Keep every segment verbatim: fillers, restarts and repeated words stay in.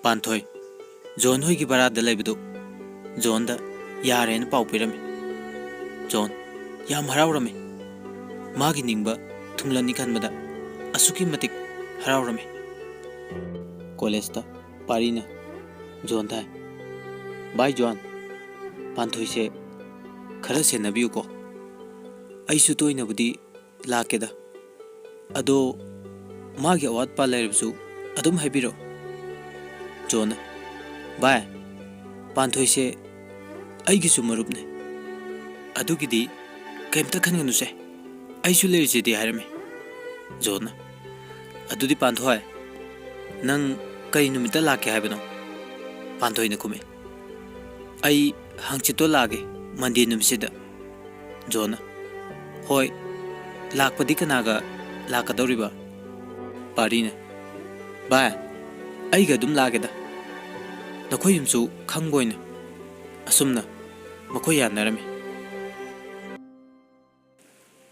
ꯄꯥꯟꯊꯣꯏ, zone ꯍꯣꯏꯒꯤ ꯚꯔꯥꯗ ꯂꯩꯕꯗꯨ ꯖꯣꯟꯗ ꯌꯥꯔꯦꯅ ꯄꯥꯎ ꯄꯤꯔꯝꯃꯤ꯫ ꯖꯣꯟ ꯌꯥꯝ ꯍꯔꯥꯎꯔꯝꯃꯤ꯫ ꯃꯥꯒꯤ ꯅꯤꯡꯕ ꯊꯨꯡꯂꯅꯤ ꯈꯟꯕꯗ ꯑꯁꯨꯛꯀꯤ ꯃꯇꯤꯛ ꯍꯔꯥꯎꯔꯝꯃꯤ꯫ ꯀꯣꯂꯦꯖꯇ ꯄꯥꯔꯤꯅ ꯖꯣꯟꯗ ꯍꯥꯏ, "ꯚꯥꯏ ꯖꯣꯟ, ꯄꯥꯟꯊꯣꯏꯁꯦ ꯈꯔ ꯁꯦꯟꯅꯕꯤꯌꯨꯀꯣ꯫ ꯑꯩꯁꯨ ꯇꯣꯏꯅꯕꯨꯗꯤ ꯂꯥꯛꯀꯦꯗ꯫ ꯑꯗꯣ ꯃꯥꯒꯤ ꯑꯋꯥꯠ ꯑꯄꯥ ꯂꯩꯔꯕꯁꯨ ꯑꯗꯨꯝ ꯍꯥꯏꯕꯤꯔꯛꯑꯣ꯫" ꯖꯣꯟꯅ, "ꯚꯥꯏ, ꯄꯥꯟꯊꯣꯏꯁꯦ ꯑꯩꯒꯤꯁꯨ ꯃꯔꯨꯞꯅꯦ꯫ ꯑꯗꯨꯒꯤꯗꯤ ꯀꯩꯝꯇ ꯈꯟꯒꯅꯨꯁꯦ꯫ ꯑꯩꯁꯨ ꯂꯩꯔꯤꯁꯤꯗꯤ," ꯍꯥꯏꯔꯝꯃꯤ꯫ ꯖꯣꯟꯅ, "ꯑꯗꯨꯗꯤ ꯄꯥꯟꯊꯣꯏ, ꯅꯪ ꯀꯔꯤ ꯅꯨꯃꯤꯠꯇ ꯂꯥꯛꯀꯦ ꯍꯥꯏꯕꯅꯣ?" ꯄꯥꯟꯊꯣꯏꯅ ꯈꯨꯝꯃꯤ, "ꯑꯩ ꯍꯪꯆꯤꯠꯇꯣ ꯂꯥꯛꯑꯒꯦ, ꯃꯟꯗꯦ ꯅꯨꯃꯤꯠꯁꯤꯗ꯫" ꯖꯣꯟꯅ, "ꯍꯣꯏ, ꯂꯥꯛꯄꯗꯤ ꯀꯅꯥꯒ ꯂꯥꯛꯀꯗꯧꯔꯤꯕ?" ꯄꯥꯔꯤꯅ, "ꯚꯥꯏ, ꯑꯩꯒ ꯑꯗꯨꯝ ꯂꯥꯛꯑꯒꯦꯗ꯫ ꯅꯈꯣꯏ ꯌꯨꯝꯁꯨ ꯈꯪꯕ ꯑꯣꯏꯅ꯫" ꯑꯁꯨꯝꯅ ꯃꯈꯣꯏ ꯌꯥꯅꯔꯝꯃꯤ꯫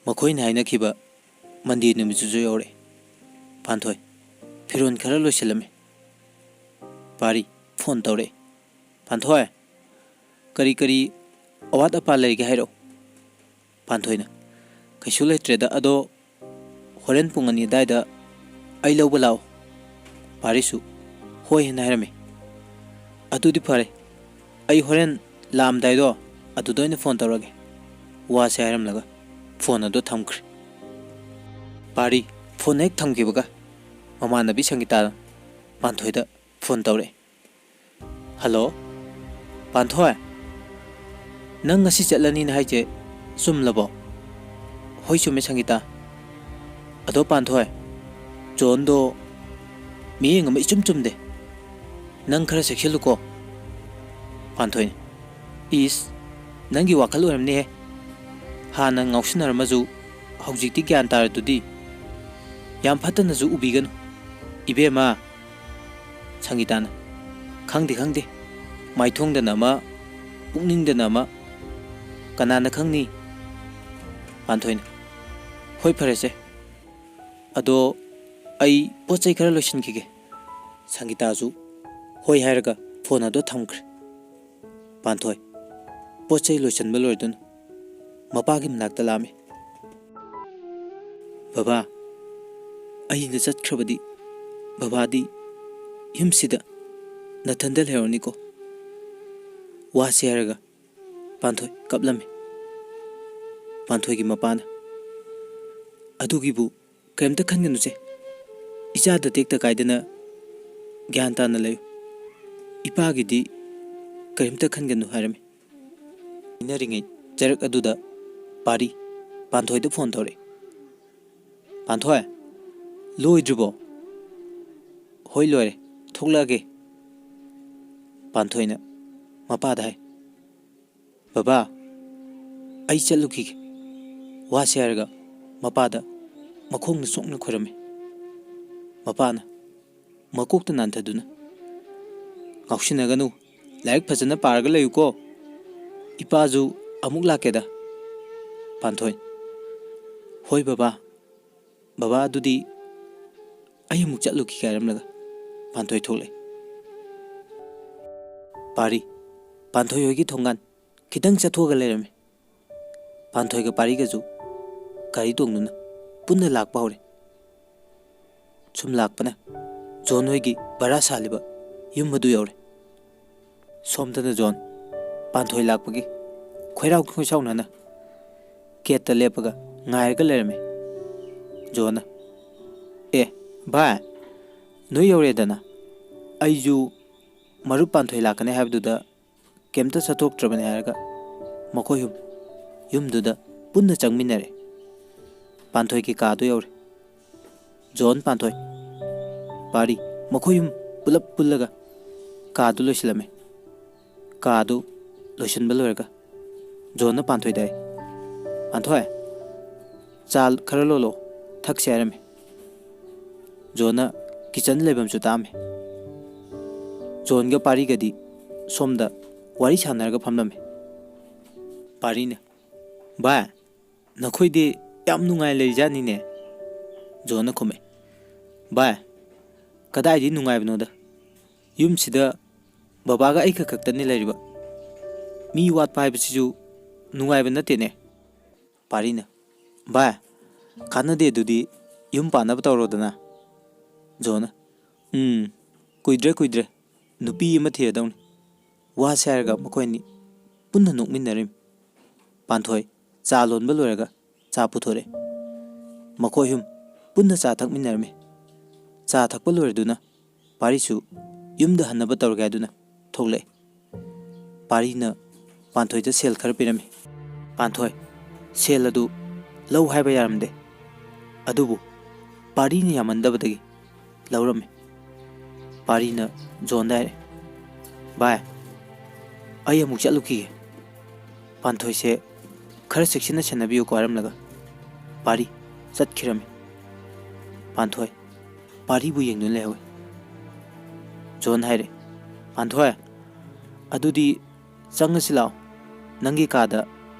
ꯃꯈꯣꯏꯅ ꯍꯥꯏꯅꯈꯤꯕ ꯃꯟꯗꯦ ꯅꯨꯃꯤꯠꯇꯨꯁꯨ ꯌꯧꯔꯛꯑꯦ꯫ ꯄꯥꯟꯊꯣꯏ ꯐꯤꯔꯣꯜ ꯈꯔ ꯂꯣꯏꯁꯤꯜꯂꯝꯃꯤ꯫ ꯄꯥꯔꯤ ꯐꯣꯟ ꯇꯧꯔꯛꯑꯦ꯫ "ꯄꯥꯟꯊꯣꯏ, ꯀꯔꯤ ꯀꯔꯤ ꯑꯋꯥꯠ ꯑꯄꯥ ꯂꯩꯔꯤꯒꯦ ꯍꯥꯏꯔꯛꯑꯣ꯫" ꯄꯥꯟꯊꯣꯏꯅ, "ꯀꯩꯁꯨ ꯂꯩꯇ꯭ꯔꯦꯗ, ꯑꯗꯣ ꯍꯣꯔꯦꯟ ꯄꯨꯡ ꯑꯅꯤ ꯑꯗꯨꯋꯥꯏꯗ ꯑꯩ ꯂꯧꯕ ꯂꯥꯛꯑꯣ꯫" ꯄꯥꯔꯤꯁꯨ "ꯍꯣꯏ" ꯍꯥꯏꯅ ꯍꯥꯏꯔꯝꯃꯤ꯫ "ꯑꯗꯨꯗꯤ ꯐꯔꯦ, ꯑꯩ ꯍꯣꯔꯦꯟ ꯂꯥꯛꯑꯝꯗꯥꯏꯗꯣ ꯑꯗꯨꯗ ꯑꯣꯏꯅ ꯐꯣꯟ ꯇꯧꯔꯒꯦ" ꯋꯥꯁꯦ ꯍꯥꯏꯔꯝꯂꯒ ꯐꯣꯟ ꯑꯗꯨ ꯊꯝꯈ꯭ꯔꯦ꯫ ꯄꯥꯔꯤ ꯐꯣꯟ ꯍꯦꯛ ꯊꯝꯈꯤꯕꯒ ꯃꯃꯥꯟꯅꯕꯤ ꯁꯪꯒꯤꯇꯥꯅ ꯄꯥꯟꯊꯣꯏꯗ ꯐꯣꯟ ꯇꯧꯔꯛꯑꯦ꯫ "ꯍꯜꯂꯣ, ꯄꯥꯟꯊꯣꯏ, ꯅꯪ ꯉꯁꯤ ꯆꯠꯂꯅꯤꯅ ꯍꯥꯏꯁꯦ ꯆꯨꯝꯂꯕꯣ?" "ꯍꯣꯏ, ꯆꯨꯝꯃꯦ ꯁꯪꯒꯤꯇꯥ꯫ ꯑꯗꯣ ꯄꯥꯟꯊꯣꯏ, ꯖꯣꯟꯗꯣ ꯃꯤꯠꯌꯦꯡ ꯑꯃ ꯏꯆꯨꯝ ꯆꯨꯝꯗꯦ꯫ ꯅꯪ ꯈꯔ ꯆꯦꯛꯁꯤꯜꯂꯨꯀꯣ꯫" ꯄꯥꯟꯊꯣꯏꯅ, "ꯏꯁ, ꯅꯪꯒꯤ ꯋꯥꯈꯜ ꯑꯣꯏꯔꯝꯅꯤꯍꯦ꯫ ꯍꯥꯟꯅ ꯉꯥꯎꯁꯤꯟꯅꯔꯝꯃꯁꯨ ꯍꯧꯖꯤꯛꯇꯤ ꯒ꯭ꯌꯥꯟ ꯇꯥꯔꯗꯨꯗꯤ꯫ ꯌꯥꯝ ꯐꯠꯇꯅꯁꯨ ꯎꯕꯤꯒꯅꯨ, ꯏꯕꯦꯝꯃ꯫" ꯁꯪꯒꯤꯇꯥꯅ, "ꯈꯪꯗꯦ, ꯈꯪꯗꯦ꯫ ꯃꯥꯏꯊꯣꯡꯗꯅ ꯑꯃ, ꯄꯨꯛꯅꯤꯡꯗꯅ ꯑꯃ꯫ ꯀꯅꯥꯅ ꯈꯪꯅꯤ?" ꯄꯥꯟꯊꯣꯏꯅ, "ꯍꯣꯏ, ꯐꯔꯦꯁꯦ꯫ ꯑꯗꯣ ꯑꯩ ꯄꯣꯠ ꯆꯩ ꯈꯔ ꯂꯣꯏꯁꯤꯟꯈꯤꯒꯦ꯫" ꯁꯪꯒꯤꯇꯥꯁꯨ ꯍꯣꯏ ꯍꯥꯏꯔꯒ ꯐꯣꯟ ꯑꯗꯨ ꯊꯝꯈ꯭ꯔꯦ꯫ ꯄꯥꯟꯊꯣꯏ ꯄꯣꯠ ꯆꯩ ꯂꯣꯏꯁꯤꯟꯕ ꯂꯣꯏꯔꯗꯨꯅ ꯃꯄꯥꯒꯤ ꯃꯅꯥꯛꯇ ꯂꯥꯛꯑꯝꯃꯤ꯫ "ꯕꯕꯥ, ꯑꯩꯅ ꯆꯠꯈ꯭ꯔꯕꯗꯤ ꯕꯕꯥꯗꯤ ꯌꯨꯝꯁꯤꯗ ꯅꯊꯟꯗ ꯂꯩꯍꯧꯔꯅꯤꯀꯣ?" ꯋꯥꯁꯦ ꯍꯥꯏꯔꯒ ꯄꯥꯟꯊꯣꯏ ꯀꯞꯂꯝꯃꯤ꯫ ꯄꯥꯟꯊꯣꯏꯒꯤ ꯃꯄꯥꯅ, "ꯑꯗꯨꯒꯤꯕꯨ ꯀꯔꯤꯝꯇ ꯈꯟꯒꯅꯨꯁꯦ꯫ ꯏꯆꯥꯗ ꯇꯦꯛꯇ ꯀꯥꯏꯗꯅ ꯒ꯭ꯌꯥꯟ ꯇꯥꯅ ꯂꯩꯌꯨ꯫ ꯏꯄꯥꯒꯤꯗꯤ ꯀꯔꯤꯝꯇ ꯈꯟꯒꯅꯨ," ꯍꯥꯏꯔꯝꯃꯤ꯫ ꯏꯟꯅꯔꯤꯉꯩ ꯆꯔꯛ ꯑꯗꯨꯗ ꯄꯥꯔꯤ ꯄꯥꯟꯊꯣꯏꯗ ꯐꯣꯟ ꯇꯧꯔꯛꯏ꯫ "ꯄꯥꯟꯊꯣꯏ, ꯂꯣꯏꯗ꯭ꯔꯤꯕꯣ?" "ꯍꯣꯏ, ꯂꯣꯏꯔꯦ, ꯊꯣꯛꯂꯛꯑꯒꯦ꯫" ꯄꯥꯟꯊꯣꯏꯅ ꯃꯄꯥꯗ ꯍꯥꯏ꯫ "ꯕꯕꯥ, ꯑꯩ ꯆꯠꯂꯨꯈꯤꯒꯦ꯫" ꯋꯥꯁꯦ ꯍꯥꯏꯔꯒ ꯃꯄꯥꯗ ꯃꯈꯣꯡꯅ ꯁꯣꯛꯅ ꯈꯣꯏꯔꯝꯃꯤ꯫ ꯃꯄꯥꯅ ꯃꯀꯣꯛꯇ ꯅꯥꯟꯊꯗꯨꯅ, "ꯉꯥꯎꯁꯤꯟꯅꯒꯅꯨ, ꯂꯥꯏꯔꯤꯛ ꯐꯖꯅ ꯄꯥꯔꯒ ꯂꯩꯌꯨꯀꯣ꯫ ꯏꯄꯥꯁꯨ ꯑꯃꯨꯛ ꯂꯥꯛꯀꯦꯗ꯫" ꯄꯥꯟꯊꯣꯏ, "ꯍꯣꯏ ꯕꯕꯥ, ꯕꯕꯥ, ꯑꯗꯨꯗꯤ ꯑꯩ ꯑꯃꯨꯛ ꯆꯠꯂꯨꯈꯤꯒꯦ," ꯍꯥꯏꯔꯝꯂꯒ ꯄꯥꯟꯊꯣꯏ ꯊꯣꯛꯂꯛꯑꯦ꯫ ꯄꯥꯔꯤ ꯄꯥꯟꯊꯣꯏ ꯍꯣꯏꯒꯤ ꯊꯣꯡꯒꯥꯟ ꯈꯤꯇꯪ ꯆꯠꯊꯣꯛꯑꯒ ꯂꯩꯔꯝꯃꯤ꯫ ꯄꯥꯟꯊꯣꯏꯒ ꯄꯥꯔꯤꯒꯁꯨ ꯒꯥꯔꯤ ꯇꯣꯡꯗꯨꯅ ꯄꯨꯟꯅ ꯂꯥꯛꯄ ꯍꯧꯔꯦ꯫ ꯁꯨꯝ ꯂꯥꯛꯄꯅ ꯖꯣꯟ ꯍꯣꯏꯒꯤ ꯚꯔꯥ ꯁꯥꯜꯂꯤꯕ ꯌꯨꯝ ꯑꯗꯨ ꯌꯧꯔꯦ꯫ ꯁꯣꯝꯗꯅ ꯖꯣꯟ ꯄꯥꯟꯊꯣꯏ ꯂꯥꯛꯄꯒꯤ ꯈꯣꯏꯔꯥꯎ ꯈꯣꯏꯁꯥꯎꯅꯅ ꯒꯦꯠꯇ ꯂꯦꯞꯄꯒ ꯉꯥꯏꯔꯒ ꯂꯩꯔꯝꯃꯤ꯫ ꯖꯣꯟꯅ, "ꯑꯦ ꯚꯥꯏ, ꯅꯣꯏ ꯌꯧꯔꯦꯗꯅ꯫ ꯑꯩꯁꯨ ꯃꯔꯨꯞ ꯄꯥꯟꯊꯣꯏ ꯂꯥꯛꯀꯅꯤ ꯍꯥꯏꯕꯗꯨꯗ ꯀꯩꯝꯇ ꯆꯠꯊꯣꯛꯇ꯭ꯔꯕꯅꯤ," ꯍꯥꯏꯔꯒ ꯃꯈꯣꯏ ꯑꯍꯨꯝ ꯌꯨꯝꯗꯨꯗ ꯄꯨꯟꯅ ꯆꯪꯃꯤꯟꯅꯔꯦ꯫ ꯄꯥꯟꯊꯣꯏꯒꯤ ꯀꯥꯗꯨ ꯌꯧꯔꯦ꯫ ꯖꯣꯟ, ꯄꯥꯟꯊꯣꯏ, ꯄꯥꯔꯤ ꯃꯈꯣꯏ ꯑꯍꯨꯝ ꯄꯨꯂꯞ ꯄꯨꯜꯂꯒ ꯀꯥꯗꯨ ꯂꯣꯏꯁꯤꯜꯂꯝꯃꯤ꯫ ꯀꯥꯗꯨ ꯂꯣꯏꯁꯤꯟꯕ ꯂꯣꯏꯔꯒ ꯖꯣꯟꯅ ꯄꯥꯟꯊꯣꯏꯗ ꯍꯥꯏ, "ꯄꯥꯟꯊꯣꯏ, ꯆꯥ ꯈꯔ ꯂꯣꯜꯂꯣ, ꯊꯛꯁꯦ," ꯍꯥꯏꯔꯝꯃꯤ꯫ ꯖꯣꯟꯅ ꯀꯤꯆꯟ ꯂꯩꯐꯝꯁꯨ ꯇꯥꯛꯑꯝꯃꯤ꯫ ꯖꯣꯟꯒ ꯄꯥꯔꯤꯒꯗꯤ ꯁꯣꯝꯗ ꯋꯥꯔꯤ ꯁꯥꯟꯅꯔꯒ ꯐꯝꯂꯝꯃꯤ꯫ ꯄꯥꯔꯤꯅ, "ꯚꯥꯏ, ꯅꯈꯣꯏꯗꯤ ꯌꯥꯝ ꯅꯨꯡꯉꯥꯏ ꯂꯩꯖꯥꯠꯅꯤꯅꯦ?" ꯖꯣꯟꯅ ꯈꯨꯝꯃꯦ, "ꯚꯥꯏ, ꯀꯗꯥꯏꯗꯤ ꯅꯨꯡꯉꯥꯏꯕꯅꯣꯗ? "ꯌꯨꯝꯁꯤꯗ ꯕꯕꯥꯒ ꯑꯩꯒ ꯈꯛꯇꯅꯤ ꯂꯩꯔꯤꯕ꯫ ꯃꯤ ꯋꯥꯠꯄ ꯍꯥꯏꯕꯁꯤꯁꯨ ꯅꯨꯡꯉꯥꯏꯕ ꯅꯠꯇꯦꯅꯦ꯫" ꯄꯥꯔꯤꯅ, "ꯚꯥꯏ, ꯀꯥꯟꯅꯗꯦ ꯑꯗꯨꯗꯤ, ꯌꯨꯝ ꯄꯥꯟꯅꯕ ꯇꯧꯔꯣꯗꯅ꯫" ꯖꯣꯟꯅ, "ꯎꯝ, ꯀꯨꯏꯗ꯭ꯔꯦ ꯀꯨꯏꯗ꯭ꯔꯦ, ꯅꯨꯄꯤ ꯑꯃ ꯊꯤꯔꯗꯧꯅꯤ꯫" ꯋꯥꯁꯦ ꯍꯥꯏꯔꯒ ꯃꯈꯣꯏ ꯑꯅꯤ ꯄꯨꯟꯅ ꯅꯣꯛꯃꯤꯟꯅꯔꯤꯃꯤ꯫ ꯄꯥꯟꯊꯣꯏ ꯆꯥ ꯂꯣꯟꯕ ꯂꯣꯏꯔꯒ ꯆꯥ ꯄꯨꯊꯣꯔꯛꯑꯦ꯫ ꯃꯈꯣꯏ ꯑꯍꯨꯝ ꯄꯨꯟꯅ ꯆꯥ ꯊꯛꯃꯤꯟꯅꯔꯝꯃꯤ꯫ ꯆꯥ ꯊꯛꯄ ꯂꯣꯏꯔꯗꯨꯅ ꯄꯥꯔꯤꯁꯨ ꯌꯨꯝꯗ ꯍꯟꯅꯕ ꯇꯧꯔꯒꯦ ꯍꯥꯏꯗꯨꯅ ꯊꯣꯛꯂꯛꯑꯦ꯫ ꯄꯥꯔꯤꯅ ꯄꯥꯟꯊꯣꯏꯗ ꯁꯦꯜ ꯈꯔ ꯄꯤꯔꯝꯃꯤ꯫ ꯄꯥꯟꯊꯣꯏ ꯁꯦꯜ ꯑꯗꯨ ꯂꯧ ꯍꯥꯏꯕ ꯌꯥꯔꯝꯗꯦ, ꯑꯗꯨꯕꯨ ꯄꯥꯔꯤꯅ ꯌꯥꯝꯃꯟꯗꯕꯗꯒꯤ ꯂꯧꯔꯝꯃꯤ꯫ ꯄꯥꯔꯤꯅ ꯖꯣꯟꯗ ꯍꯥꯏꯔꯦ, "ꯚꯥꯏ, ꯑꯩ ꯑꯃꯨꯛ ꯆꯠꯂꯨꯈꯤꯒꯦ꯫ ꯄꯥꯟꯊꯣꯏꯁꯦ ꯈꯔ ꯆꯦꯛꯁꯤꯟꯅ ꯁꯦꯟꯅꯕꯤꯌꯨꯀꯣ" ꯍꯥꯏꯔꯝꯂꯒ ꯄꯥꯔꯤ ꯆꯠꯈꯤꯔꯝꯃꯤ꯫ ꯄꯥꯟꯊꯣꯏ ꯄꯥꯔꯤꯕꯨ ꯌꯦꯡꯗꯨꯅ ꯂꯩꯍꯧꯋꯤ꯫ ꯖꯣꯟ ꯍꯥꯏꯔꯦ, "ꯄꯥꯟꯊꯣꯏ, ꯑꯗꯨꯗꯤ ꯆꯪꯉꯁꯤ ꯂꯥꯛꯑꯣ, ꯅꯪꯒꯤ ꯀꯥꯗ꯫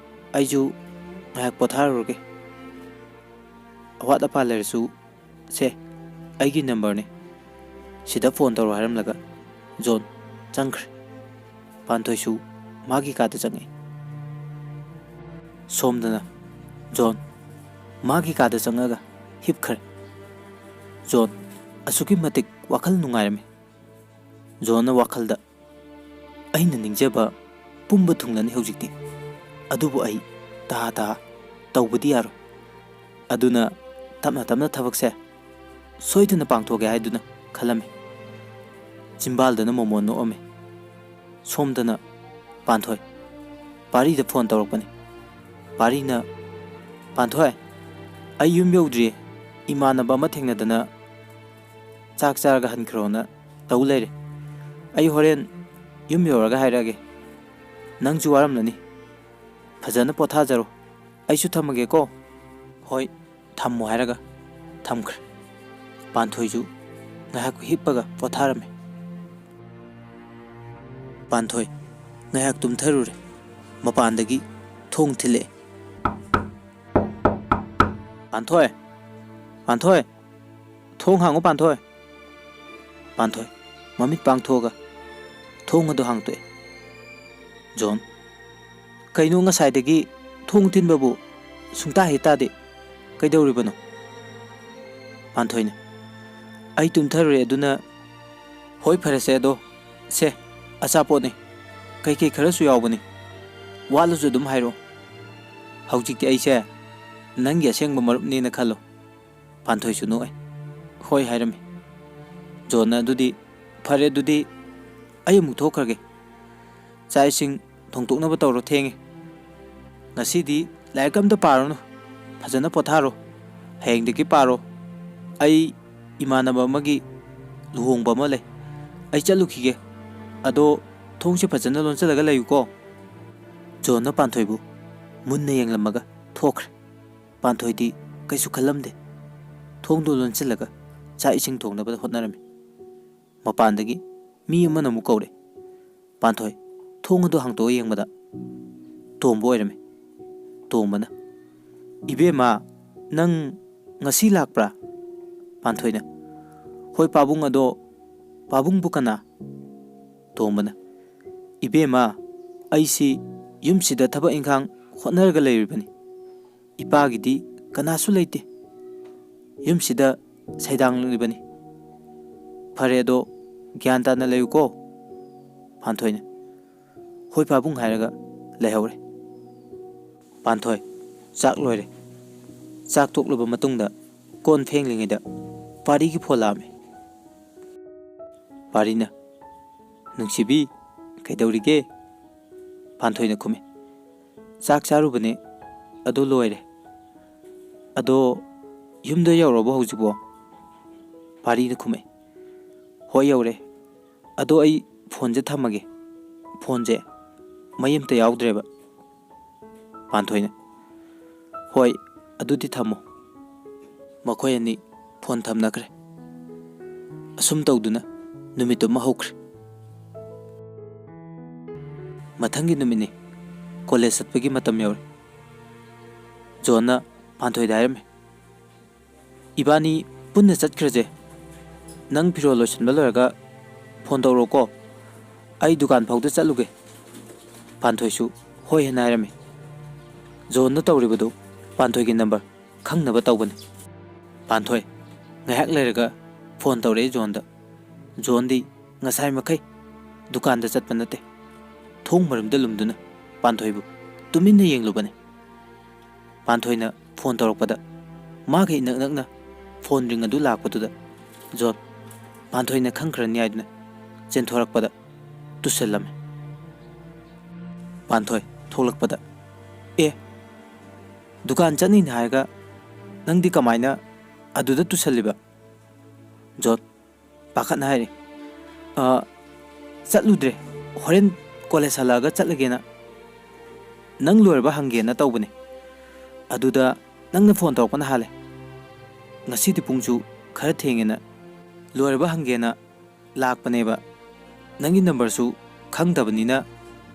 ꯑꯩꯁꯨ ꯉꯥꯏꯍꯥꯛ ꯄꯣꯊꯥꯔꯨꯔꯒꯦ꯫ ꯑꯋꯥꯠ ꯑꯄꯥ ꯂꯩꯔꯁꯨ, ꯁꯦ, ꯑꯩꯒꯤ ꯅꯝꯕꯔꯅꯤ, ꯁꯤꯗ ꯐꯣꯟ ꯇꯧꯔꯣ" ꯍꯥꯏꯔꯝꯂꯒ ꯖꯣꯟ ꯆꯪꯈ꯭ꯔꯦ꯫ ꯄꯥꯟꯊꯣꯏꯁꯨ ꯃꯥꯒꯤ ꯀꯥꯗ ꯆꯪꯉꯛꯏ꯫ ꯁꯣꯝꯗꯅ ꯖꯣꯟ ꯃꯥꯒꯤ ꯀꯥꯗ ꯆꯪꯉꯒ ꯍꯤꯞꯈ꯭ꯔꯦ꯫ ꯖꯣꯟ ꯑꯁꯨꯛꯀꯤ ꯃꯇꯤꯛ ꯋꯥꯈꯜ ꯅꯨꯡꯉꯥꯏꯔꯝꯃꯤ꯫ ꯖꯣꯟꯅ ꯋꯥꯈꯜꯗ, "ꯑꯩꯅ ꯅꯤꯡꯖꯕ ꯄꯨꯝꯕ ꯊꯨꯡꯂꯅꯤ ꯍꯧꯖꯤꯛꯇꯤ꯫ ꯑꯗꯨꯕꯨ ꯑꯩ ꯇꯍꯥ ꯇꯍꯥ ꯇꯧꯕꯗꯤ ꯌꯥꯔꯣꯏ꯫ ꯑꯗꯨꯅ ꯇꯞꯅ ꯇꯞꯅ ꯊꯕꯛꯁꯦ ꯁꯣꯏꯗꯅ ꯄꯥꯡꯊꯣꯛꯀꯦ" ꯍꯥꯏꯗꯨꯅ ꯈꯜꯂꯝꯃꯤ꯫ ꯆꯤꯝꯕꯥꯜꯗꯅ ꯃꯣꯃꯣꯟ ꯅꯣꯛꯑꯝꯃꯤ꯫ ꯁꯣꯝꯗꯅ ꯄꯥꯟꯊꯣꯏ ꯄꯥꯔꯤꯗ ꯐꯣꯟ ꯇꯧꯔꯛꯄꯅꯤ꯫ ꯄꯥꯔꯤꯅ, "ꯄꯥꯟꯊꯣꯏ, ꯑꯩ ꯌꯨꯝ ꯌꯧꯗ꯭ꯔꯤꯌꯦ꯫ ꯏꯃꯥꯟꯅꯕ ꯑꯃ ꯊꯦꯡꯅꯗꯅ ꯆꯥꯛ ꯆꯥꯔꯒ ꯍꯟꯈ꯭ꯔꯣꯅ ꯇꯧ ꯂꯩꯔꯦ꯫ ꯑꯩ ꯍꯣꯔꯦꯟ ꯌꯨꯝ ꯌꯧꯔꯒ ꯍꯥꯏꯔꯛꯑꯒꯦ꯫ ꯅꯪꯁꯨ ꯋꯥꯔꯝꯂꯅꯤ꯫ ꯐꯖꯅ ꯄꯣꯊꯥꯖꯔꯣ꯫ ꯑꯩꯁꯨ ꯊꯝꯃꯒꯦꯀꯣ꯫" "ꯍꯣꯏ, ꯊꯝꯃꯣ" ꯍꯥꯏꯔꯒ ꯊꯝꯈ꯭ꯔꯦ꯫ ꯄꯥꯟꯊꯣꯏꯁꯨ ꯉꯥꯏꯍꯥꯛ ꯍꯤꯞꯄꯒ ꯄꯣꯊꯥꯔꯝꯃꯤ꯫ ꯄꯥꯟꯊꯣꯏ ꯉꯥꯏꯍꯥꯛ ꯇꯨꯝꯊꯔꯨꯔꯦ꯫ ꯃꯄꯥꯟꯗꯒꯤ ꯊꯣꯡ ꯊꯤꯜꯂꯛꯑꯦ꯫ "ꯄꯥꯟꯊꯣꯏ! ꯄꯥꯟꯊꯣꯏ! ꯊꯣꯡ ꯍꯥꯡꯉꯨ, ꯄꯥꯟꯊꯣꯏ!" ꯄꯥꯟꯊꯣꯏ ꯃꯃꯤꯠ ꯄꯥꯡꯊꯣꯛꯑꯒ ꯊꯣꯡ ꯑꯗꯨ ꯍꯥꯡꯇꯣꯛꯑꯦ꯫ "ꯖꯣꯟ, ꯀꯩꯅꯣ ꯉꯁꯥꯏꯗꯒꯤ ꯊꯣꯡ ꯊꯤꯟꯕꯕꯨ ꯁꯨꯡꯇꯥ ꯍꯦꯛ ꯇꯥꯗꯦ? ꯀꯩꯗꯧꯔꯤꯕꯅꯣ?" ꯄꯥꯟꯊꯣꯏꯅ, "ꯑꯩ ꯇꯨꯝꯊꯔꯨꯔꯦ, ꯑꯗꯨꯅ"꯫ "ꯍꯣꯏ, ꯐꯔꯦꯁꯦ, ꯑꯗꯣ ꯁꯦ, ꯑꯆꯥꯄꯣꯠꯅꯤ, ꯀꯩꯀꯩ ꯈꯔꯁꯨ ꯌꯥꯎꯕꯅꯤ, ꯋꯥꯠꯂꯁꯨ ꯑꯗꯨꯝ ꯍꯥꯏꯔꯛꯑꯣ꯫ ꯍꯧꯖꯤꯛꯇꯤ ꯑꯩꯁꯦ ꯅꯪꯒꯤ ꯑꯁꯦꯡꯕ ꯃꯔꯨꯞꯅꯦꯅ ꯈꯜꯂꯣ"꯫ ꯄꯥꯟꯊꯣꯏꯁꯨ ꯅꯣꯛꯑꯦ꯫ "ꯍꯣꯏ" ꯍꯥꯏꯔꯝꯃꯤ꯫ ꯖꯣꯟꯅ, "ꯑꯗꯨꯗꯤ ꯐꯔꯦ, ꯑꯗꯨꯗꯤ ꯑꯩ ꯑꯃꯨꯛ ꯊꯣꯛꯈ꯭ꯔꯒꯦ꯫ ꯆꯥꯛ ꯏꯁꯤꯡ ꯊꯣꯡꯗꯣꯛꯅꯕ ꯇꯧꯔꯣ, ꯊꯦꯡꯉꯦ꯫ ꯉꯁꯤꯗꯤ ꯂꯥꯏꯔꯤꯛ ꯑꯝꯇ ꯄꯥꯔꯨꯅꯨ, ꯐꯖꯅ ꯄꯣꯊꯥꯔꯣ꯫ ꯍꯌꯦꯡꯗꯒꯤ ꯄꯥꯔꯣ꯫ ꯑꯩ ꯏꯃꯥꯟꯅꯕ ꯑꯃꯒꯤ ꯂꯨꯍꯣꯡꯕ ꯑꯃ ꯂꯩ, ꯑꯩ ꯆꯠꯂꯨꯈꯤꯒꯦ꯫ ꯑꯗꯣ ꯊꯣꯡꯁꯦ ꯐꯖꯅ ꯂꯣꯟꯁꯤꯜꯂꯒ ꯂꯩꯌꯨꯀꯣ"꯫ ꯖꯣꯟꯅ ꯄꯥꯟꯊꯣꯏꯕꯨ ꯃꯨꯟꯅ ꯌꯦꯡꯂꯝꯃꯒ ꯊꯣꯛꯈ꯭ꯔꯦ꯫ ꯄꯥꯟꯊꯣꯏꯗꯤ ꯀꯩꯁꯨ ꯈꯜꯂꯝꯗꯦ꯫ ꯊꯣꯡꯗꯨ ꯂꯣꯟꯁꯤꯜꯂꯒ ꯆꯥꯛ ꯏꯁꯤꯡ ꯊꯣꯡꯅꯕ ꯍꯣꯠꯅꯔꯝꯃꯤ꯫ ꯃꯄꯥꯟꯗꯒꯤ ꯃꯤ ꯑꯃꯅ ꯑꯃꯨꯛ ꯀꯧꯔꯦ꯫ ꯄꯥꯟꯊꯣꯏ ꯊꯣꯡ ꯑꯗꯨ ꯍꯥꯡꯇꯣꯛꯑ ꯌꯦꯡꯕꯗ ꯇꯣꯝꯕ ꯑꯣꯏꯔꯝꯃꯤ꯫ ꯇꯣꯝꯕꯅ, "ꯏꯕꯦꯝꯃ, ꯅꯪ ꯉꯁꯤ ꯂꯥꯛꯄ꯭ꯔꯥ?" ꯄꯥꯟꯊꯣꯏꯅ, "ꯍꯣꯏ ꯄꯥꯕꯨꯡ, ꯑꯗꯣ ꯄꯥꯕꯨꯡꯕꯨ ꯀꯅꯥ?" ꯇꯣꯝꯕꯅ, "ꯏꯕꯦꯝꯃ, ꯑꯩꯁꯤ ꯌꯨꯝꯁꯤꯗ ꯊꯕꯛ ꯏꯪꯈꯥꯡ ꯍꯣꯠꯅꯔꯒ ꯂꯩꯔꯤꯕꯅꯤ꯫ ꯏꯄꯥꯒꯤꯗꯤ ꯀꯅꯥꯁꯨ ꯂꯩꯇꯦ꯫ ꯌꯨꯝꯁꯤꯗ ꯁꯩꯗꯥꯡꯂꯤꯕꯅꯤ꯫ ꯐꯔꯦ, ꯑꯗꯣ ꯒ꯭ꯌꯥꯟ ꯇꯥꯅ ꯂꯩꯌꯨꯀꯣ"꯫ ꯄꯥꯟꯊꯣꯏꯅ, "ꯍꯣꯏ ꯄꯥꯕꯨꯡ" ꯍꯥꯏꯔꯒ ꯂꯩꯍꯧꯔꯦ꯫ ꯄꯥꯟꯊꯣꯏ, ꯆꯥꯛ ꯂꯣꯏꯔꯦ꯫ ꯆꯥꯛ ꯇꯣꯛꯂꯕ ꯃꯇꯨꯡꯗ ꯀꯣꯟ ꯐꯦꯡꯂꯤꯉꯩꯗ ꯄꯥꯔꯤꯒꯤ ꯐꯣꯟ ꯂꯥꯛꯑꯝꯃꯤ꯫ ꯄꯥꯔꯤꯅ, "ꯅꯨꯡꯁꯤꯕꯤ, ꯀꯩꯗꯧꯔꯤꯒꯦ?" ꯄꯥꯟꯊꯣꯏꯅ ꯈꯨꯝꯃꯤ, "ꯆꯥꯛ ꯆꯥꯔꯨꯕꯅꯦ, ꯑꯗꯨ ꯂꯣꯏꯔꯦ꯫ ꯑꯗꯣ ꯌꯨꯝꯗ ꯌꯧꯔꯕꯣ ꯍꯧꯖꯤꯛꯄꯣ?" ꯄꯥꯔꯤꯅ ꯈꯨꯝꯃꯛꯑꯦ, "ꯍꯣꯏ ꯌꯧꯔꯦ꯫ ꯑꯗꯣ ꯑꯩ ꯐꯣꯟꯁꯦ ꯊꯝꯃꯒꯦ꯫ ꯐꯣꯟꯁꯦ ꯃꯩ ꯑꯝꯇ ꯌꯥꯎꯗ꯭ꯔꯦꯕ"꯫ ꯄꯥꯟꯊꯣꯏꯅ, "ꯍꯣꯏ, ꯑꯗꯨꯗꯤ ꯊꯝꯃꯣ"꯫ ꯃꯈꯣꯏ ꯑꯅꯤ ꯐꯣꯟ ꯊꯝꯅꯈ꯭ꯔꯦ꯫ ꯑꯁꯨꯝ ꯇꯧꯗꯨꯅ ꯅꯨꯃꯤꯠꯇꯨꯃ ꯍꯧꯈ꯭ꯔꯦ꯫ ꯃꯊꯪꯒꯤ ꯅꯨꯃꯤꯠꯅꯤ꯫ ꯀꯣꯂꯦꯖ ꯆꯠꯄꯒꯤ ꯃꯇꯝ ꯌꯧꯔꯦ꯫ ꯖꯣꯟꯅ ꯄꯥꯟꯊꯣꯏꯗ ꯍꯥꯏꯔꯝꯃꯤ, "ꯏꯕꯥꯅꯤ ꯄꯨꯟꯅ ꯆꯠꯈ꯭ꯔꯁꯦ꯫ ꯅꯪ ꯐꯤꯔꯣꯜ ꯂꯣꯏꯁꯤꯟꯕ ꯂꯣꯏꯔꯒ ꯐꯣꯟ ꯇꯧꯔꯛꯑꯣꯀꯣ, ꯑꯩ ꯗꯨꯀꯥꯟ ꯐꯥꯎꯗ ꯆꯠꯂꯨꯒꯦ꯫ ꯄꯥꯟꯊꯣꯏꯁꯨ ꯍꯣꯏ ꯍꯥꯏꯅ ꯍꯥꯏꯔꯝꯃꯤ꯫ ꯖꯣꯟꯗ ꯇꯧꯔꯤꯕꯗꯨ ꯄꯥꯟꯊꯣꯏꯒꯤ ꯅꯝꯕꯔ ꯈꯪꯅꯕ ꯇꯧꯕꯅꯤ꯫ ꯄꯥꯟꯊꯣꯏ ꯉꯥꯏꯍꯥꯛ ꯂꯩꯔꯒ ꯐꯣꯟ ꯇꯧꯔꯛꯑꯦ ꯖꯣꯟꯗ꯫ ꯖꯣꯟꯗꯤ ꯉꯁꯥꯏ ꯃꯈꯩ ꯗꯨꯀꯥꯟꯗ ꯆꯠꯄ ꯅꯠꯇꯦ, ꯊꯣꯡ ꯃꯔꯨꯝꯗ ꯂꯨꯝꯗꯨꯅ ꯄꯥꯟꯊꯣꯏꯕꯨ ꯇꯨꯃꯤꯟꯅ ꯌꯦꯡꯂꯨꯕꯅꯤ꯫ ꯄꯥꯟꯊꯣꯏꯅ ꯐꯣꯟ ꯇꯧꯔꯛꯄꯗ ꯃꯥꯒ ꯏꯅꯛ ꯅꯛꯅ ꯐꯣꯟ ꯔꯤꯡ ꯑꯗꯨ ꯂꯥꯛꯄꯗꯨꯗ ꯖꯣꯟ ꯄꯥꯟꯊꯣꯏꯅ ꯈꯪꯈ꯭ꯔꯅꯤ ꯍꯥꯏꯗꯨꯅ ꯆꯦꯟꯊꯣꯔꯛꯄꯗ ꯇꯨꯁꯜꯂꯝꯃꯤ꯫ ꯄꯥꯟꯊꯣꯏ ꯊꯣꯛꯂꯛꯄꯗ, "ꯑꯦ, ꯗꯨꯀꯥꯟ ꯆꯠꯅꯤꯅ ꯍꯥꯏꯔꯒ ꯅꯪꯗꯤ ꯀꯃꯥꯏꯅ ꯑꯗꯨꯗ ꯇꯨꯁꯜꯂꯤꯕ?" ꯖꯣꯟ ꯄꯥꯈꯠꯅ ꯍꯥꯏꯔꯤ꯫ "ꯑ, ꯆꯠꯂꯨꯗ꯭ꯔꯦ, ꯍꯣꯔꯦꯟ ꯀꯣꯂꯦꯖ ꯍꯜꯂꯛꯑꯒ ꯆꯠꯂꯒꯦꯅ꯫ ꯅꯪ ꯂꯣꯏꯔꯕ ꯍꯪꯒꯦꯅ ꯇꯧꯕꯅꯦ, ꯑꯗꯨꯗ ꯅꯪꯅ ꯐꯣꯟ ꯇꯧꯔꯛꯄꯅ ꯍꯥꯜꯂꯦ꯫ ꯉꯁꯤꯗꯤ ꯄꯨꯡꯁꯨ ꯈꯔ ꯊꯦꯡꯉꯦꯅ ꯂꯣꯏꯔꯕ ꯍꯪꯒꯦꯅ ꯂꯥꯛꯄꯅꯦꯕ꯫ ꯅꯪꯒꯤ ꯅꯝꯕꯔꯁꯨ ꯈꯪꯗꯕꯅꯤꯅ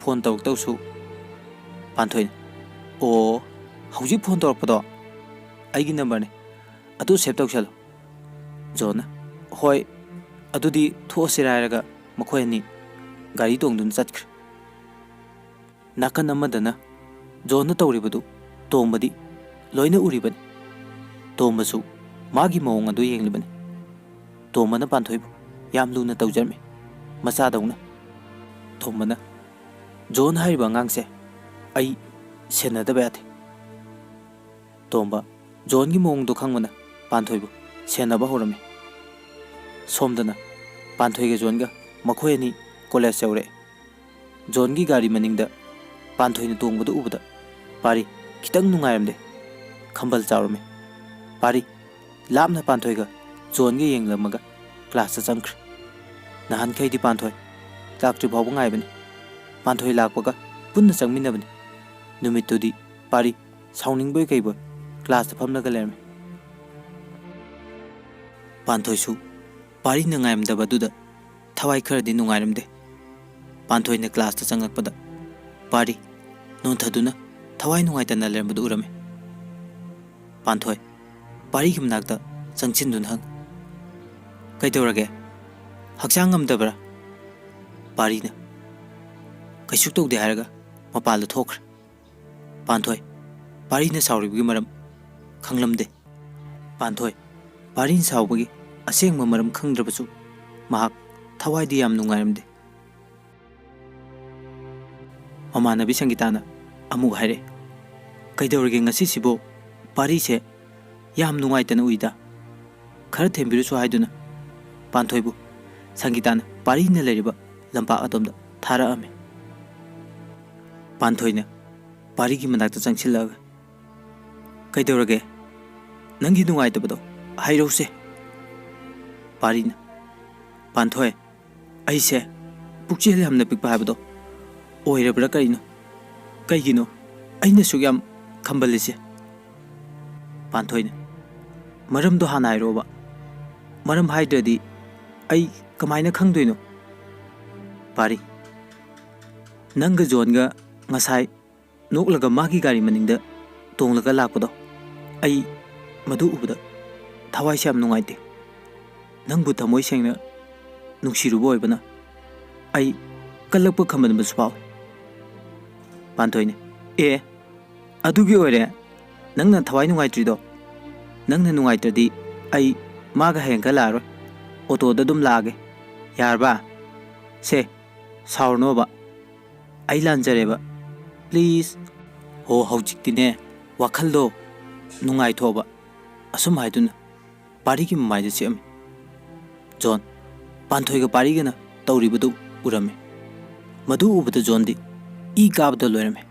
ꯐꯣꯟ ꯇꯧꯔꯛꯇꯧꯁꯨ꯫" ꯄꯥꯟꯊꯣꯏꯅ, "ꯑꯣ, ꯍꯧꯖꯤꯛ ꯐꯣꯟ ꯇꯧꯔꯛꯄꯗꯣ ꯑꯩꯒꯤ ꯅꯝꯕꯔꯅꯦ, ꯑꯗꯨ ꯁꯦꯚ ꯇꯧꯁꯜꯂꯨ꯫" ꯖꯣꯟꯅ, "ꯍꯣꯏ, ꯑꯗꯨꯗꯤ ꯊꯣꯛꯑꯁꯤꯔ" ꯍꯥꯏꯔꯒ ꯃꯈꯣꯏ ꯑꯅꯤ ꯒꯥꯔꯤ ꯇꯣꯡꯗꯨꯅ ꯆꯠꯈ꯭ꯔꯦ꯫ ꯅꯥꯀꯟ ꯑꯃꯗꯅ ꯖꯣꯟꯅ ꯇꯧꯔꯤꯕꯗꯨ ꯇꯣꯝꯕꯗꯤ ꯂꯣꯏꯅ ꯎꯔꯤꯕꯅꯤ꯫ ꯇꯣꯝꯕꯁꯨ ꯃꯥꯒꯤ ꯃꯑꯣꯡ ꯑꯗꯨ ꯌꯦꯡꯂꯤꯕꯅꯤ꯫ ꯇꯣꯝꯕꯅ ꯄꯥꯟꯊꯣꯏꯕꯨ ꯌꯥꯝ ꯂꯨꯅ ꯇꯧꯖꯔꯝꯃꯤ, ꯃꯆꯥꯗꯧꯅ꯫ ꯇꯣꯝꯕꯅ, "ꯖꯣꯟ ꯍꯥꯏꯔꯤꯕ ꯑꯉꯥꯡꯁꯦ ꯑꯩ ꯁꯦꯟꯅꯗꯕ ꯌꯥꯗꯦ꯫" ꯇꯣꯝꯕ ꯖꯣꯟꯒꯤ ꯃꯑꯣꯡꯗꯣ ꯈꯪꯕꯅ ꯄꯥꯟꯊꯣꯏꯕꯨ ꯁꯦꯟꯅꯕ ꯍꯧꯔꯝꯃꯤ꯫ ꯁꯣꯝꯗꯅ ꯄꯥꯟꯊꯣꯏꯒ ꯖꯣꯟꯒ ꯃꯈꯣꯏ ꯑꯅꯤ ꯀꯣꯂꯦꯖ ꯌꯧꯔꯛꯑꯦ꯫ ꯖꯣꯟꯒꯤ ꯒꯥꯔꯤ ꯃꯅꯤꯡꯗ ꯄꯥꯟꯊꯣꯏꯅ ꯇꯣꯡꯕꯗꯨ ꯎꯕꯗ ꯄꯥꯔꯤ ꯈꯤꯇꯪ ꯅꯨꯡꯉꯥꯏꯔꯝꯗꯦ꯫ ꯈꯝꯕꯜ ꯆꯥꯎꯔꯝꯃꯤ꯫ ꯄꯥꯔꯤ ꯂꯥꯞꯅ ꯄꯥꯟꯊꯣꯏꯒ ꯖꯣꯟꯒ ꯌꯦꯡꯂꯝꯃꯒ ꯀ꯭ꯂꯥꯁꯇ ꯆꯪꯈ꯭ꯔꯦ꯫ ꯅꯍꯥꯟꯈꯩꯗꯤ ꯄꯥꯟꯊꯣꯏ ꯂꯥꯛꯇ꯭ꯔꯤ ꯐꯥꯎꯕ ꯉꯥꯏꯕꯅꯤ꯫ ꯄꯥꯟꯊꯣꯏ ꯂꯥꯛꯄꯒ ꯄꯨꯟꯅ ꯆꯪꯃꯤꯟꯅꯕꯅꯤ꯫ ꯅꯨꯃꯤꯠꯇꯨꯗꯤ ꯄꯥꯔꯤ ꯁꯥꯎꯅꯤꯡꯕꯣꯏ ꯀꯩꯕꯣꯏ ꯀ꯭ꯂꯥꯁꯇ ꯐꯝꯂꯒ ꯂꯩꯔꯝꯃꯤ꯫ ꯄꯥꯟꯊꯣꯏꯁꯨ ꯄꯥꯔꯤꯅ ꯉꯥꯏꯔꯝꯗꯕꯗꯨꯗ ꯊꯋꯥꯏ ꯈꯔꯗꯤ ꯅꯨꯡꯉꯥꯏꯔꯝꯗꯦ꯫ ꯄꯥꯟꯊꯣꯏꯅ ꯀ꯭ꯂꯥꯁꯇ ꯆꯪꯂꯛꯄꯗ ꯄꯥꯔꯤ ꯅꯣꯟꯊꯗꯨꯅ ꯊꯋꯥꯏ ꯅꯨꯡꯉꯥꯏꯇꯅ ꯂꯩꯔꯝꯕꯗꯨ ꯎꯔꯝꯃꯤ꯫ ꯄꯥꯟꯊꯣꯏ ꯄꯥꯔꯤꯒꯤ ꯃꯅꯥꯛꯇ ꯆꯪꯁꯤꯟꯗꯨꯅ ꯍꯪꯉꯤ, "ꯀꯩꯗꯧꯔꯒꯦ? "ꯍꯛꯆꯥꯡ ꯉꯝꯗꯕ꯭ꯔꯥ?" ꯄꯥꯔꯤꯅ "ꯀꯩꯁꯨ ꯇꯧꯗꯦ" ꯍꯥꯏꯔꯒ ꯃꯄꯥꯟꯗ ꯊꯣꯛꯈ꯭ꯔꯦ꯫ ꯄꯥꯟꯊꯣꯏ ꯄꯥꯔꯤꯅ ꯁꯥꯎꯔꯤꯕꯒꯤ ꯃꯔꯝ ꯈꯪꯂꯝꯗꯦ꯫ ꯄꯥꯟꯊꯣꯏ ꯄꯥꯔꯤꯅ ꯁꯥꯎꯕꯒꯤ ꯑꯁꯦꯡꯕ ꯃꯔꯝ ꯈꯪꯗ꯭ꯔꯕꯁꯨ, ꯃꯍꯥꯛ ꯊꯋꯥꯏꯗꯤ ꯌꯥꯝ ꯅꯨꯡꯉꯥꯏꯔꯝꯗꯦ꯫ ꯃꯃꯥꯟꯅꯕꯤ ꯁꯪꯒꯤꯇꯥꯅ ꯑꯃꯨꯛ ꯍꯥꯏꯔꯛꯑꯦ, "ꯀꯩꯗꯧꯔꯒꯦ ꯉꯁꯤꯁꯤꯕꯨ? ꯄꯥꯔꯤꯁꯦ ꯌꯥꯝ ꯅꯨꯡꯉꯥꯏꯇꯅ ꯎꯏꯗ꯫ ꯈꯔ ꯊꯦꯝꯕꯤꯔꯨꯁꯨ" ꯍꯥꯏꯗꯨꯅ ꯄꯥꯟꯊꯣꯏꯕꯨ ꯁꯪꯒꯤꯇꯥꯅ ꯄꯥꯔꯤꯅ ꯂꯩꯔꯤꯕ ꯂꯝꯄꯥꯛ ꯑꯗꯣꯝꯗ ꯊꯥꯔꯛꯑꯝꯃꯤ꯫ ꯄꯥꯟꯊꯣꯏꯅ ꯄꯥꯔꯤꯒꯤ ꯃꯅꯥꯛꯇ ꯆꯪꯁꯤꯜꯂꯛꯑꯒ, "ꯀꯩꯗꯧꯔꯒꯦ? ꯅꯪꯒꯤ ꯅꯨꯡꯉꯥꯏꯇꯕꯗꯣ ꯍꯥꯏꯔꯧꯁꯦ꯫" ꯄꯥꯔꯤꯅ, "ꯄꯥꯟꯊꯣꯏ, ꯑꯩꯁꯦ ꯄꯨꯛꯆꯦꯜ ꯌꯥꯝꯅ ꯄꯤꯛꯄ ꯍꯥꯏꯕꯗꯣ ꯑꯣꯏꯔꯕ꯭ꯔꯥ ꯀꯔꯤꯅꯣ? ꯀꯩꯒꯤꯅꯣ ꯑꯩꯅ ꯁꯨꯛ ꯌꯥꯝ ꯈꯝꯕꯜꯂꯤꯁꯦ?" ꯄꯥꯟꯊꯣꯏꯅ, "ꯃꯔꯝꯗꯣ ꯍꯥꯟꯅ ꯍꯥꯏꯔꯛꯑꯣꯕ꯫ ꯃꯔꯝ ꯍꯥꯏꯗ꯭ꯔꯗꯤ ꯑꯩ ꯀꯃꯥꯏꯅ ꯈꯪꯗꯣꯏꯅꯣ?" ꯄꯥꯔꯤ, "ꯅꯪꯒ ꯖꯣꯟꯒ ꯉꯁꯥꯏ ꯅꯣꯛꯂꯒ ꯃꯥꯒꯤ ꯒꯥꯔꯤ ꯃꯅꯤꯡꯗ ꯇꯣꯡꯂꯒ ꯂꯥꯛꯄꯗꯣ, ꯑꯩ ꯃꯗꯨ ꯎꯕꯗ ꯊꯋꯥꯏꯁꯦ ꯌꯥꯝ ꯅꯨꯡꯉꯥꯏꯇꯦ꯫ ꯅꯪꯕꯨ ꯊꯃꯣꯏ ꯁꯦꯡꯅ ꯅꯨꯡꯁꯤꯔꯨꯕ ꯑꯣꯏꯕꯅ ꯑꯩ ꯀꯜꯂꯛꯄ ꯈꯝꯕꯟꯕꯁꯨ ꯐꯥꯎꯏ꯫" ꯄꯥꯟꯊꯣꯏꯅ, "ꯑꯦ, ꯑꯗꯨꯒꯤ ꯑꯣꯏꯔꯦ ꯅꯪꯅ ꯊꯋꯥꯏ ꯅꯨꯡꯉꯥꯏꯇ꯭ꯔꯤꯗꯣ? ꯅꯪꯅ ꯅꯨꯡꯉꯥꯏꯇ꯭ꯔꯗꯤ ꯑꯩ ꯃꯥꯒ ꯍꯌꯦꯡ ꯈꯔ ꯂꯥꯛꯑꯔꯣꯏ, ꯑꯣꯇꯣꯗ ꯑꯗꯨꯝ ꯂꯥꯛꯑꯒꯦ, ꯌꯥꯔꯕ? ꯁꯦ, ꯁꯥꯎꯔꯅꯣꯕ, ꯑꯩ ꯂꯥꯟꯖꯔꯦꯕ, ꯄ꯭ꯂꯤꯖ꯫" ꯍꯣ, ꯍꯧꯖꯤꯛꯇꯤꯅꯦ, ꯋꯥꯈꯜꯗꯣ ꯅꯨꯡꯉꯥꯏꯊꯣꯛꯑꯕ꯫ ꯑꯁꯨꯝ ꯍꯥꯏꯗꯨꯅ ꯄꯥꯔꯤꯒꯤ ꯃꯃꯥꯏꯗ ꯆꯤꯛꯑꯝꯃꯤ꯫ ꯖꯣꯟ, ꯄꯥꯟꯊꯣꯏꯒ ꯄꯥꯔꯤꯒꯅ ꯇꯧꯔꯤꯕꯗꯨ ꯎꯔꯝꯃꯤ꯫ ꯃꯗꯨ ꯎꯕꯗ ꯖꯣꯟꯗꯤ ꯏ ꯀꯥꯕꯗ ꯂꯣꯏꯔꯝꯃꯤ꯫